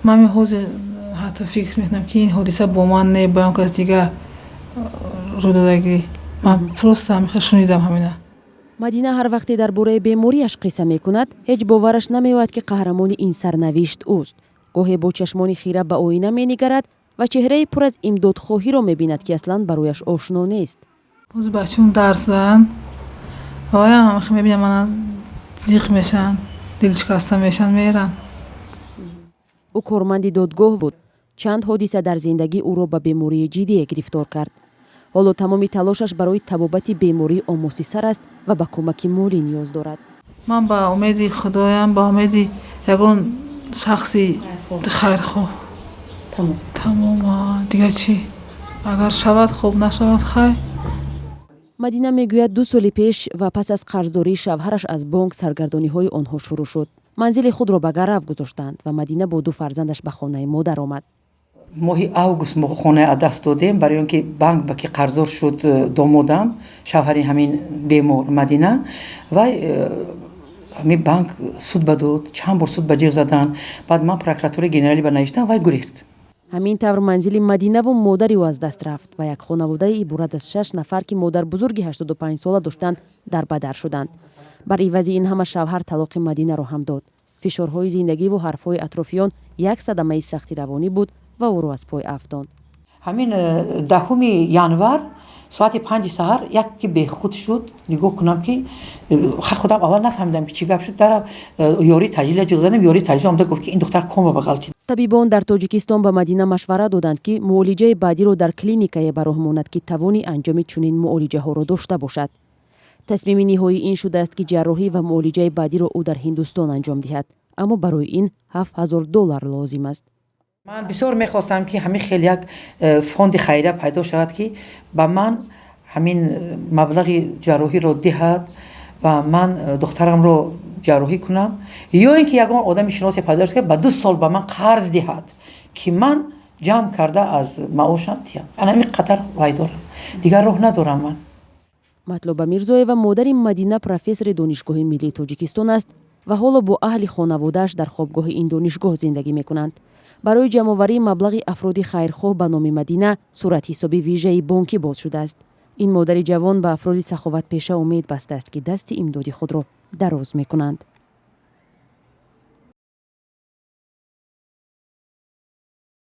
Ман ҳозир ҳатто фикр мекунам, ки ин ҳодиса бо ман не, бо он кас дигар рӯ додагӣ. Ман просто ҳамихел шунидам ҳамина. Мадина ҳар вақте дар бораи бемориаш қисса мекунад, ҳеҷ бовараш намеояд, ки қаҳрамони ин сарнавишт ӯст. Гоҳе бо чашмони хира ба оина менигарад ва чеҳраи пур аз имдодхоҳиро мебинад, ки аслан барояш ошно нест. Ҳозир бачаам дарс доранд, ваям ҳамихел мебинам, мана зиқ мешаванд, дилшикаста мешаванд, меранд. Ӯ корманди додгоҳ буд. Чанд ҳодиса дар зиндагӣ ӯро ба бемории ҷиддие гирифтор кард. Ҳоло тамоми талошаш барои табобати бемории омоси сар аст ва ба кӯмаки молӣ ниёз дорад. Ман ба умеди Худоям, ба умеди ягон шахси хайрхоҳ. Тамом, дигар чӣ? Агар шавад, хуб, нашавад, хайр. Мадина мегӯяд, 2 соли пеш ва пас аз қарздории шавҳараш аз бонк саргардониҳои онҳо шурӯъ шуд. Манзили худро ба гарав гузоштанд ва Мадина бо ду фарзандаш ба хонаи модар омад. Моҳи август мо хона аз даст додем, барои он ки банк ба ки қарздор шуд домодам, шавҳари ҳамин бемор Мадина. Вай ҳамин банк суд ба дод, чанд бор суд ба ҷиғ задан. Баъд ман прокуратураи генералӣ ба навиштам, вай гурехт. Ҳамин тавр манзили Мадинаву модари ӯ аз даст рафт ва як хонаводаи иборат аз шаш нафар, ки модарбузурги 85сола доштанд, дар ба дар шуданд. Бар ивази ин ҳама шавҳар талоқи Мадинаро ҳам дод. Фишорҳои зиндагиву ҳарфҳои атрофиён як садамаи сахти равонӣ буд ва ӯро аз пой афтонд. Ҳамин 10-уми январ соати 5-и саҳар як ки бехуд шуд. Нигоҳ кунам, ки худам аввал нафаҳмидам, ки чӣ гап шуд. Дара ёрии таъҷилия ҷиғ задам. Ёрии таъҷил омада, гуфт, ки ин духтар кома ба ғалтид. Табибон дар Тоҷикистон ба Мадина машварат доданд, ки муолиҷаи баъдиро дар клиникае ба роҳ монад, ки тавони анҷоми чунин муолиҷаҳоро дошта бошад. Тасмими ниҳоӣ ин шудааст, ки ҷарроҳӣ ва муолиҷаи баъдиро ӯ дар Ҳиндустон анҷом диҳад, аммо барои ин 7000 доллар лозим аст. Ман бисёр мехостам, ки ҳамин хел як фонди хайрия пайдо шавад, ки ба ман ҳамин маблағи ҷарроҳиро диҳад ва ман духтарамро ҷарроҳӣ кунам, ё ин ки ягон одами шиносе пайдо шуд, ки ба 2 сол ба ман қарз диҳад, ки ман ҷамъ карда аз маошам диҳам. Ана ҳамин қатар вай дорам, дигар роҳ надорам ман. Матлуба Мирзоева, модари Мадина, профессори Донишгоҳи миллии Тоҷикистон аст ва ҳоло бо аҳли хонаводааш дар хобгоҳи ин донишгоҳ зиндагӣ мекунанд. Барои ҷамъоварии маблағи афроди хайрхоҳ ба номи Мадина суратҳисоби вижаи бонкӣ боз шудааст. Ин модари ҷавон ба афроди саховатпеша умед бастааст, ки дасти имдоди худро дароз мекунанд.